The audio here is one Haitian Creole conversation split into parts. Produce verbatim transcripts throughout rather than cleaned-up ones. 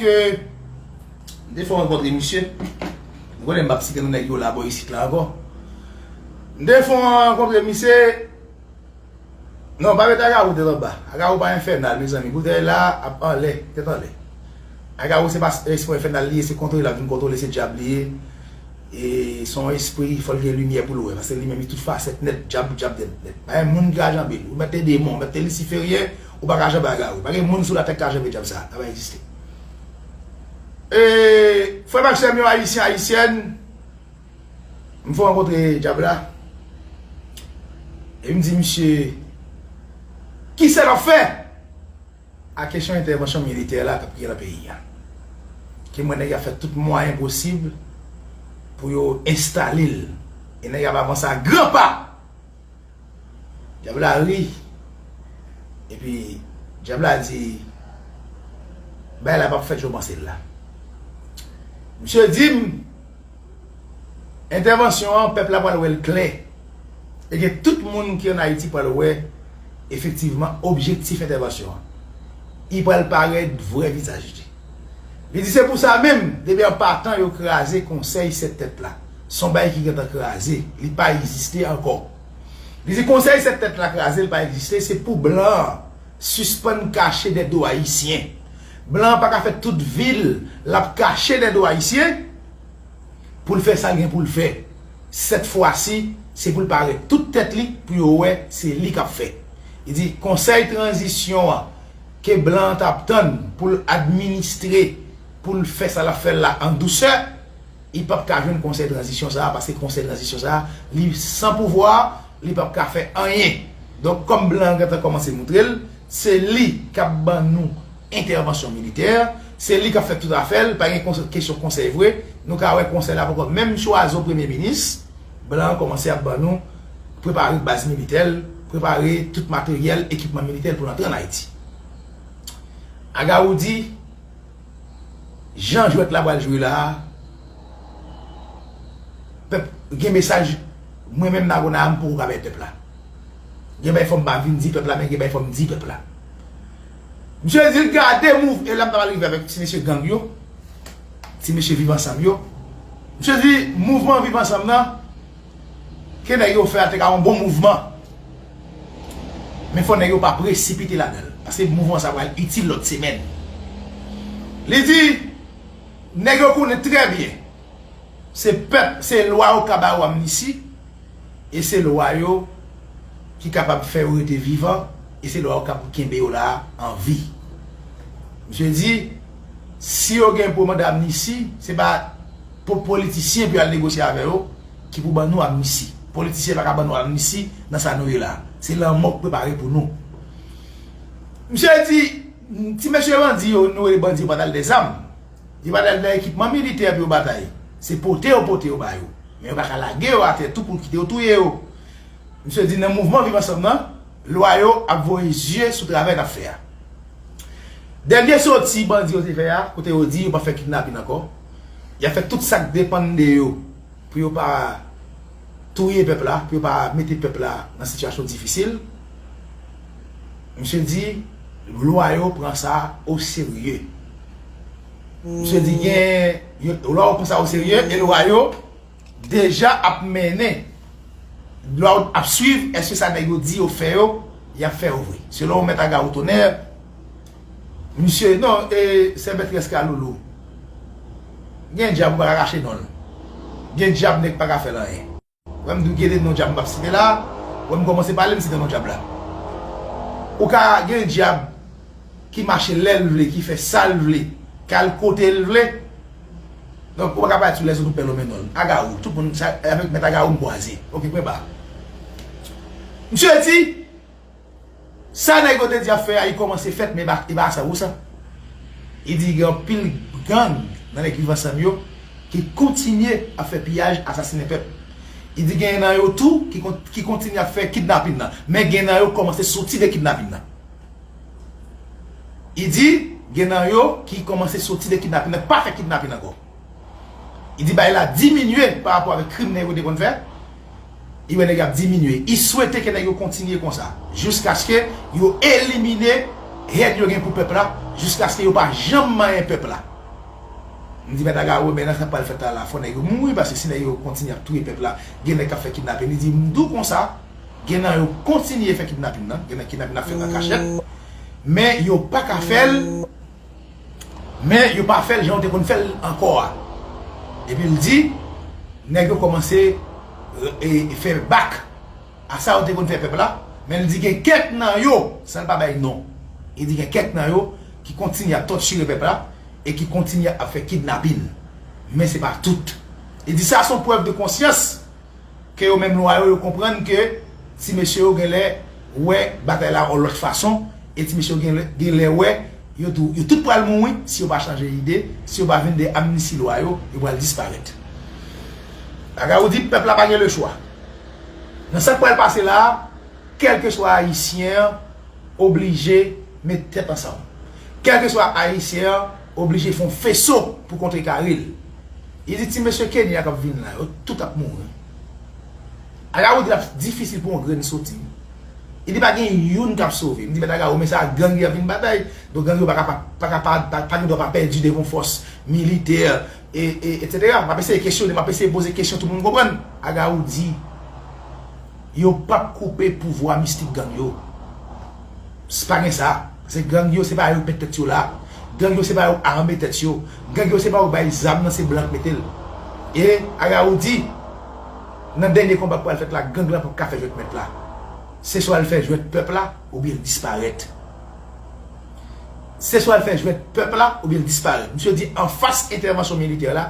M te fè rankontre misye. M konnen m p ap site non nèg yo la bò isit la ankò. M te fè rankontre misye. Non, pa met Agawou tèt anba. Agawou pa enfènal, mezanmi. Boutèy la ap anlè, tèt anlè. Agawou se pa espri enfènal li ye, se kontwole l ap vin kontwole, se dyab li ye. E se yon espri, fò l gen limyè pou l wè, paske li menm li tout fasèt nèt, dyab, dyab nèt, nèt. Pa gen moun ki ka janbe l. Ou mèt te demon, ou mèt te lisiferyen, ou pa ka janbe Agawou. Pa gen moun sou latè ki ka janbe dyab sa a, sa pa egziste. E, frè m ak sè m yo, ayisyen, ayisyèn, m fè rankontre dyab la. E m di misye, kisa n ap fè? A kesyon entèvansyon militè la k ap gen nan peyi a. Ke m wè nèg yo ap fè tout mwayen posib pou yo enstale l. E nèg yo ap avanse a gran pa. Dyab la ri. Epi, dyab la di, bagay la p ap fèt jan w panse l la. Misye di m, entèvansyon an, pèp la pral wè l klè. E gen tout moun ki ann Ayiti pral wè efektivman objektif entèvansyon an. Li pral parèt vrè vizaj li. Li di se pou sa menm, depi an patan yo kraze konsèy sèt tèt la. Se yon bagay ki gentan kraze, li pa egziste ankò. Li di konsèy sèt tèt la kraze, li pa egziste, se pou blan an sispann kache dèyè do ayisyen. Blan an pa ka fè tout vi l, l ap kache dèyè do ayisyen pou l fè sa l gen pou l fè. Sèt fwa si, se pou l parèt tout tèt li pou yo wè se li k ap fè. Li di konsèy tranzisyon an ke blan an t ap tann pou l administre, pou l fè sa l ap fè la an dousè, li p ap ka jwenn konsèy tranzisyon sa a, paske konsèy tranzisyon sa a, li san pouvwa, li p ap ka fè anyen. Donk, kòm blan an gentan kòmanse moutre l, se li k ap ban nou entèvansyon militè, se li k ap fè tout afè l, pa gen kons- kesyon konsèy vre. Nou ka wè konsèy la poko menm chwazi yon premye minis, blan an kòmanse ap ban nou, prepare baz militè l, prepare tout materyèl, ekipman militè l pou l antre ann Ayiti. Agawou di, jan jwèt la pral jwe la a, pèp, gen mesaj, mwen menm Nago Naya m poko ka bay pèp la. Gen bagay fò m pa vin di pèp la, men gen bagay fò m di pèp la. Misye di l gade mouv, e la m ta pral rive avèk ti mesye gang yo, ti mesye Viv Ansanm yo. Misye di mouvman Viv Ansanm nan, ke nèg yo fè a te ka yon bon mouvman. Men fò nèg yo pa presipite ladan l, paske mouvman sa pral itil lòt semèn. Li di, nèg yo konnen trè byen, se pèp, se lwa yo ka ba yo amnisti, e se lwa yo ki kapab fè yo rete vivan, e se lwa yo k ap kenbe yo la an vi. Misye di, si yo gen pou mande amnisti, se pa pou politisyen pou y al negosye avè yo, ki pou ban nou amnisti. Politisyen pa ka ban nou amnisti nan sa nou ye la. Se lanmò k prepare pou nou. Misye di, ti mesye bandi yo, nou rele bandi yo pa t al dèzam. Yo pa t al nan ekipman militè pou yo batay. Se pote yo pote yo ba yo. Men yo pa ka lage yo atè tou pou kite yo touye yo. Misye di nan mouvman Viv Ansanm nan, lwa yo ap voye zye sou travay n ap fè a. Dènye soti bandi yo te fè a, kote yo di yo p ap fè kidnapin ankò, y ap fè tout sa k depann de yo pou yo pa touye pèp la, pou yo pa mete pèp la nan sitiyasyon difisil. Misye di lwa yo pran sa oserye. Misye di gen, yo, lwa yo pran sa oserye e lwa yo deja ap mennen, lwa yo ap swiv, èske sa nèg yo di yo fè yo, y ap fè yo vre. Selon Mèt Agawou Tonè, misye, non, e, Sè Mètrès Kaloulou, gen dyab ou pa ka kache non l. Gen dyab nèg pa ka fè l anyen. Wè m di w gen de non dyab m p ap site la, wè m kòmanse pale m site non dyab la. Ou ka gen dyab ki mache lè l vle, ki fè sa l vle, k al kote l vle. Donk, ou pa ka pale sou lèzòt ou pè lòmen non l. Agawou, tout moun, sa, avèk Mèt Agawou m kwaze. Oke, pwen ba. Misye di, sa nèg yo te di ap fè a, li kòmanse fèt, men e pa, e pa sa pou sa. Li di gen anpil gang nan nèg Viv Ansanm yo ki kontinye ap fè piyaj, asasinen pèp. Li di gen nan yo tou ki kon-, ki kontinye ap fè kidnapin nan. Men gen nan yo kòmanse soti de kidnapin nan. Li di, gen nan yo ki kòmanse soti de kidnapin nan, pa fè kidnapin ankò. Li di bagay la diminye pa rapò avèk krim nèg yo te konn fè. Li wè nèg yo ap diminye. Li swete ke nèg yo kontinye konsa, jiskaske yo elimine hèn yo gen pou pèp la, jiskaske yo pa janm manyen pèp la. M di, Mèt Agawou, men nan sa k pral fèt la, la, fò nèg yo mouri, paske si nèg yo kontinye ap touye pèp la, gen nèg k ap fè kidnapin. Li di, m di w konsa, gen nan yo kontinye fè kidnapin nan, gen nan kidnapin ap fèt an kachèt, men yo pa ka fè l, men yo pa fè l jan yo te konn fè l ankò a. Epi l di, nèg yo kòmanse, e, fè bak a sa yo te konn fè pèp la, men l di gen kèk nan yo, san l pa bay non, li di gen kèk nan yo ki kontinye ap tòtire pèp la e ki kontinye ap fè kidnapin. Men se pa tout. Li di sa se yon prèv de konsyans ke yo menm lwa yo, yo konprann ke ti mesye yo genlè wè batay la yon lòt fason, e ti mesye yo genlè, genlè wè yo tou, yo tout pral mouri si yo pa chanje ide, si yo pa vin de amnisti lwa yo, yo pral disparèt. Agawou di pèp la pa gen lechwa. Nan sa k pral pase la a, kèlkeswa Ayisyen an oblije met tèt ansanm. Kèlkeswa Ayisyen an oblije fè yon feso pou kontrekare l. Li di ti mesye Kenya k ap vin la, yo tout ap mouri. Agawou di l ap difisil pou yon grenn soti. Li di pa gen youn k ap sove. M di Mèt Agawou, men sa gang yo ap vin batay. Donk gang yo pa ka pa, pa ka pa, pa, pa gen dwa pa pèdi devan fòs militè, e, e, etsetera. M ap eseye kesyone, m ap eseye poze kesyon tout moun konprann. Agawou di, yo p ap koupe pouvwa mistik gang yo. S pa gen sa. Se gang yo, se pa yo k met tèt yo la. Gang yo, se pa yo k arme tèt yo. Gang yo, se pa yo k bay zam nan, se blan k mete l. E Agawou di, nan dènye konba k pral fèt la, gang lan p ap ka fè jwèt mèt la. Se swa l fè jwèt pèp la, oubyen l disparèt. Se swa l fè jwèt pèp la, oubyen l disparèt. Misye di anfas entèvansyon militè la,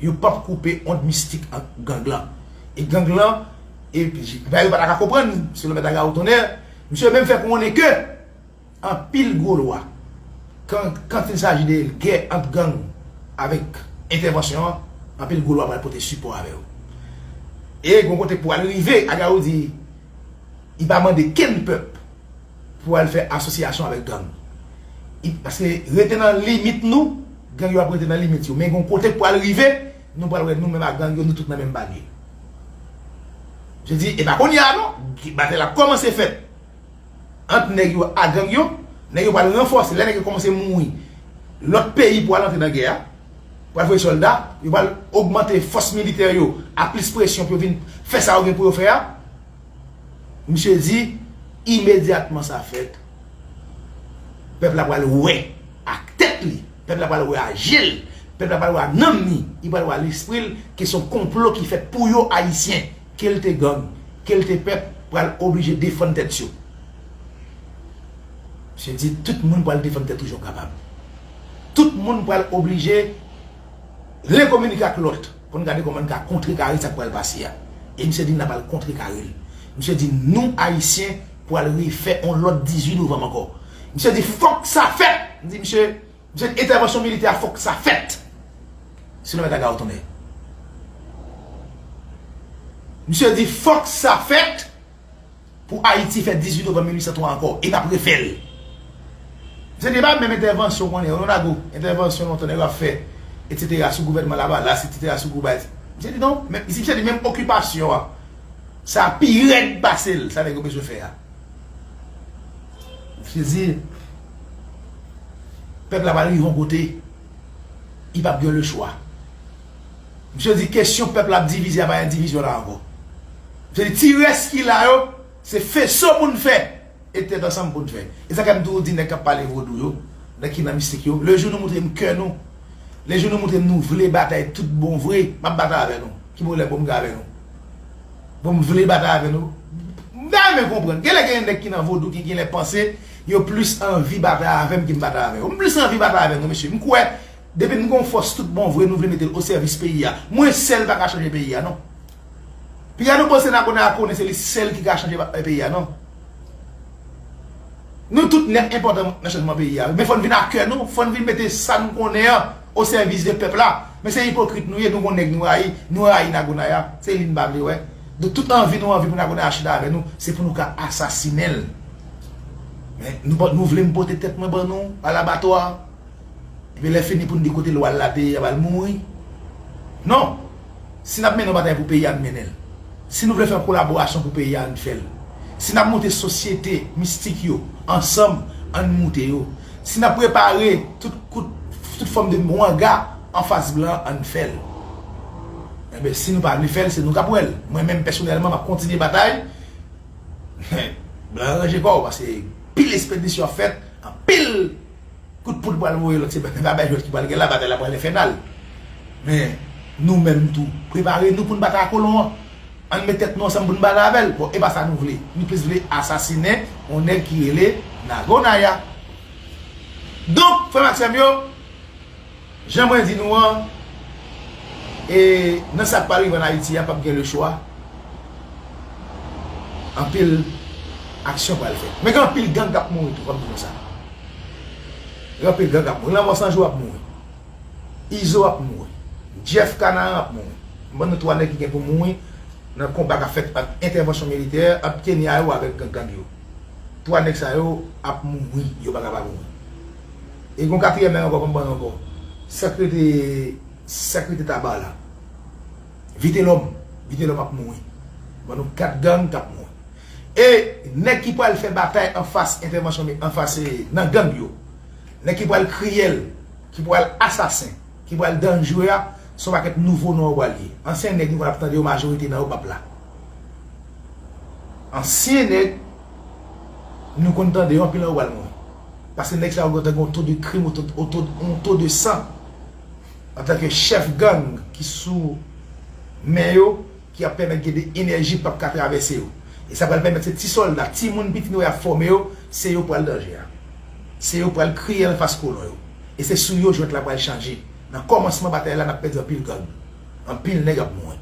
yo p ap koupe ond mistik ant gang lan. E gang lan, e, bagay yo pa ta ka konprann, selon Mèt Agawou Tonnè, misye menm fè konnen ke anpil gwo lwa, kan, quand il s'agit de gè ant gang avèk entèvansyon an, anpil gwo lwa pral pote sipò avè yo. E gon kote pou al rive, Agawou di, li pa mande kenn pèp pou al fè asosyasyon avèk gang. I, paske rete nan limit nou, gang yo ap rete nan limit yo. Men gon kote pou al rive, nou pral wè nou menm ak gang yo, nou tout nan menm panye. Je di, e pa kounye a non, batay la ap kòmanse fèt ant nèg yo ak gang yo, nèg yo pral ranfòse, lè nèg yo kòmanse mouri, lòt peyi pral antre nan gè a, pral voye sòlda, yo pral ogmante fòs militè yo, a plis presyon pou yo vin fè sa yo gen pou yo fè a. Misye di, imedyatman sa fèt, pèp la pral wè ak tèt li, pèp la pral wè a je l, pèp la pral wè a nanm ni, li pral wè a lespri l, ke se yon konplo ki fèt pou yo Ayisyen, ke l te gang, ke l te pèp, pral oblije defann tèt yo. Misye di, tout moun pral defann tèt yo jan w kapab. Tout moun pral oblije rekominike ak lòt pou n gade kòman n ka kontrekare sa k pral pase a. E misye di n ap al kontrekare l. Misye di nou Ayisyen pral refè yon lòt dizuit novanm ankò. Misye di fòk sa fèt. M di misye, misye di entèvansyon militè a fòk sa fèt. Selon Mèt Agawou Tonnè. Misye di fòk sa fèt. Pou Ayiti fè dizuit novanm mil uit san twa ankò, e n ap refè l. Se te pa menm entèvansyon konnen, yo nan lago, entèvansyon lontan nèg yo ap fè, etsetera, sou gouvènman Lavalas, etsetera, sou gwo bagay. Misye di non, men, misye di menm okipasyon an, sa pi rèd pase l, sa nèg yo bezwen fè a. Misye di, pèp la pral rive yon kote, li p ap gen lechwa. Misye di kesyon pèp la ap divize a pa endivizyon la ankò. Misye di ti rès ki la yo, se feso pou n fè, e tèt ansanm pou n fè. E sa k fè m toujou di nèg k ap pale vodou yo, nèg ki nan mistik yo, lejou nou moutre m kè nou, lejou nou moutre m nou vle batay tout bon vre, m ap batay avè nou. Ki pwoblèm pou m gen avè nou? Bon, m vle batay avè nou. M ta renmen konprann. Genlè gen nèg ki nan vodou ki genlè panse yo plis anvi batay avè m ke m batay avè yo. M plis anvi batay avè nou, mesye. M kwè, depi n gon fòs tout bon vre, nou vle mete l o sèvis peyi a. Mwen sèl pa ka chanje peyi a, non. Piga nou panse Nagonaya konnen se li sèl ki ka chanje pa-, peyi a, non. Nou tout nèt enpòtan nan chanjman peyi a. Men fò n vin ak kè nou, fò n vin mete sa n konnen an o sèvis de pèp la. Men se ipokrit nou ye, nou gon nèg nou rayi, nou rayi Nagonaya. Se li n pa vle wè. Donk tout anvi nou anvi pou Nagonaya chita avè nou, se pou nou ka asasinen l. Men nou, nou vle m pote tèt mwen ban nou, al abatwa. Epi lè fini pou n di kote lwa l la te ye, y ap al mouri. Non! Si n ap mennen yon batay pou peyi a, n mennen l. Si nou vle fè yon kolaborasyon pou peyi a, n fè l. Si n ap moute sosyete mistik yo ansanm, ann moute yo. Si n ap repare tout kout, tout fòm de wanga anfas blan, ann fè l. Enben, si nou pa vle fè l, se nou k ap wè l. Mwen menm, pèsonèlman, m ap kontinye batay. Blan, ranje kò w, paske pil espedisyon ap fèt, anpil kout poud pral voye lòt semèn. Pa bay jwèt ki pral gen la, batay la pral enfènal. Men, nou menm tou, prepare nou pou n batay ak kolon an. Ann met tèt nou ansanm pou n batay avè l. Bon, e pa sa nou vle. Nou plis vle asasinen yon nèg ki rele Nagonaya. Donk, frè m ak sè m yo, jan mwen di nou an, e nan sa k pral rive ann Ayiti a, p ap gen lechwa. Anpil aksyon pral fèt. Men gen anpil gang k ap mouri tou, fò m di nou sa. Gen anpil gang k ap mouri. Lanmò San Jou ap mouri. Izo ap mouri. Jeff Canaran ap mouri. M ban nou twa nèg ki gen pou mouri nan konba k ap fèt ant entèvansyon militè, ant Kenya yo avèk gang, gang yo. Twa nèg sa yo ap mouri, yo pa ka pa mouri. E gon katriyèm nèg ankò, fò m ban nou ankò. Sa k rete, sa k rete Taba la. Vitelòm, Vitelòm ap mouri. Ban nou kat gang k ap mouri. E nèg ki pral fè batay anfas entèvansyon, anfas, e, nan gang yo. Nèg ki pral kriyèl, ki pral asasen, ki pral danjre a, se yon pakèt nouvo non yo pral ye. Ansyen nèg nou konn ap tande yo, majorite nan yo p ap la. Ansyen nèg nou konn tande yo, anpil nan yo pral mouri. Paske nèg sa yo gentan gen yon to de krim, yon to, yon to, yon to de san. Antanke chèf gang ki sou men yo, ki ap pèmèt gen de enèji p ap ka travèse yo. E sa pral pèmèt se ti sòlda, timoun piti nou y ap fòme yo, se yo pral danje a. Se yo pral kriyèl anfas kolon yo. E se sou yo jwèt la pral chanje. Nan kòmansman batay la, n ap pèdi anpil gang. Anpil nèg ap mouri.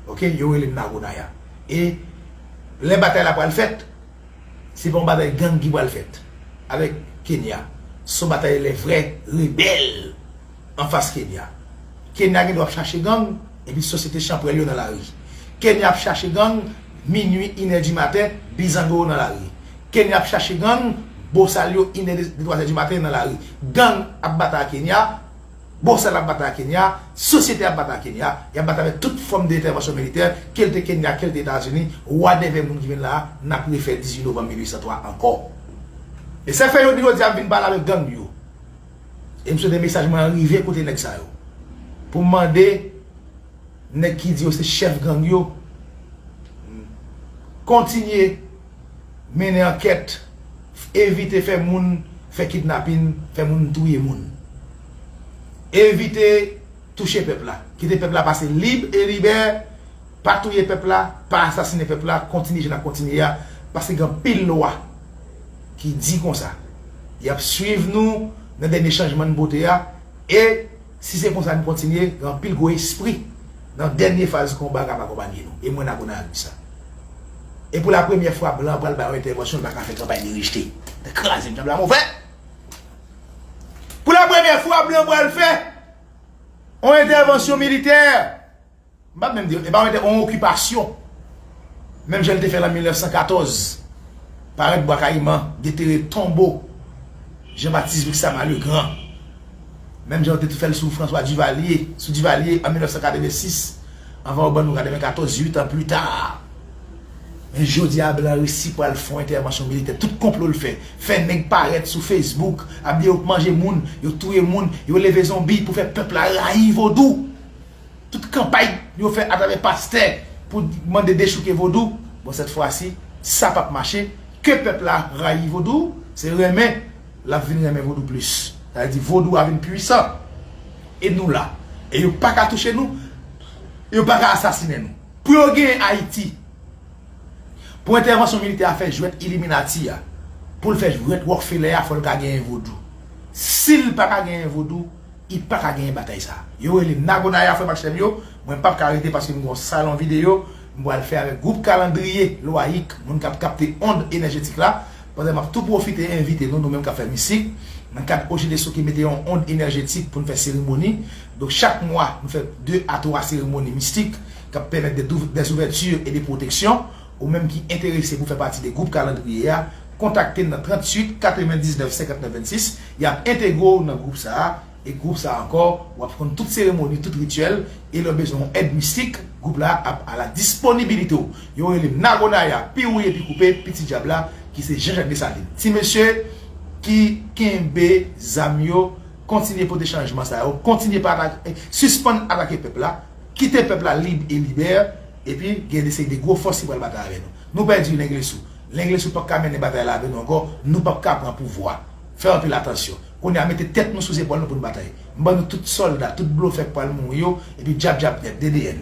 Oke, yo rele m Nagonaya. E lè batay la pral fèt, se pa yon batay gang ki pral fèt avèk Kenya. Se yon batay lè vrè rebèl anfas Kenya. Kenya gen dwa ap chache gang, epi sosyete chanpwèl yo nan lari. Kenya ap chache gang, minui, inè di maten, bizango yo nan lari. Kenya ap chache gang, bosal yo, inè de, de, twa zè di maten nan lari. Gang ap batay ak Kenya, bosal ap batay ak Kenya, sosyete ap batay ak Kenya, y ap batay avèk tout fòm de entèvansyon militè, ke l te Kenya, ke l te Etazini, whatever moun ki vin la a, n ap refè dizuit novanm mil uit san twa ankò. E sa k fè jodi, jodi a m vin pale avèk gang yo. E m swete mesaj mwen an rive kote nèg sa yo. Pou m mande nèg ki di yo se chèf gang yo, kontinye mennen ankèt, evite fè moun fè kidnapin, fè moun touye moun. Evite touche pèp la. Kite pèp la pase lib e libè, pa touye pèp la, pa asasinen pèp la, kontinye jan n ap kontinye a, paske gen anpil lwa ki di konsa. Y ap swiv nou nan dènye chanjman n pote a, e si se konsa n kontinye, gen anpil gwo espri nan dènye faz konba k ap akonpanye nou. E mwen, Nagonaya, di sa. E pou la premyè fwa, blan pral bay yon entèvansyon, l pa ka fè kanpay de rejte. Te kraze m, dyab la movè. Pou la premyè fwa, blan pral fè yon entèvansyon militè. M p ap menm di, e pa yon entè-, yon okipasyon. Menm jan l te fè l an mil nèf san katòz, parèt Bwa Kayiman, detere tonbo Jean-Baptiste Vix Sama Legrand. Menm jan yo te fè l sou François Duvalier, sou Duvalier an mil nèf san katrevensis, anvan yo ban nou katrevenkatòz, uit an pli ta. Men jodi a, blan resi pral fè yon entèvansyon militè. Tout konplo l fè, fè nèg parèt sou Facebook, ap di yo manje moun, yo touye moun, yo leve zonbi pou fè pèp la rayi vodou. Tout kanpay yo fè atravè pastè pou mande dechouke vodou. Bon, sèt fwa si, sa p ap mache. Ke pèp la rayi vodou, se renmen, l ap vin renmen vodou plis. Sa vle di vodou a vin pwisan. E nou la. E yo pa ka touche nou. Yo pa ka asasinen nou. Pou yo genyen Ayiti, pou entèvansyon militè a fè jwèt Illuminati a, pou l fè jwèt Rockefeller a, fò l ka genyen vodou. Si l pa ka genyen vodou, li pa ka genyen batay sa. Yo rele m Nagonaya, frè m ak sè m yo. Mwen p ap ka rete paske m gen yon salon videyo m pral fè avèk gwoup Kalandriye Lwayik, moun k ap kapte ond enèjetik la. Pandan m ap tou pwofite envite nou, nou menm k ap fè mistik, nan kad O G D S O ki mete yon ond enèjetik pou n fè seremoni. Donk, chak mwa, nou fè de a twa seremoni mistik k ap pèmèt de, de ouvèti e de pwoteksyon. Ou menm ki enterese pou fè pati de gwoup Kalandriye a, kontakte n nan tranntuit katrevendiznèf senkantnèf vennsis. Y ap entegre w nan gwoup sa a, e gwoup sa a ankò, w ap konn tout seremoni, tout rityèl, e lè w bezwen yon èd mistik, gwoup la ap a la disponibilite w. Yo rele m Nagonaya, pi wouye pi koupe, pitit dyab la, ki se Jean Jacques Dessalines. Ti mesye ki kenbe zam yo, Kontinye pote chanjman sa yo, kontinye pa atake, sispann atake pèp la, kite pèp la lib e libè, epi gen de seri de gwo fòs ki pral batay avè nou. Nou pèdi Lenglesou. Lenglesou p ap ka mennen batay la avè nou ankò, nou p ap ka pran pouvwa. Fè anpil atansyon. Kounye a mete tèt nou sou zepòl nou pou n batay. M ban nou tout sòlda, tout blofè k pral mouri yo, epi djab djab nèt, D D N.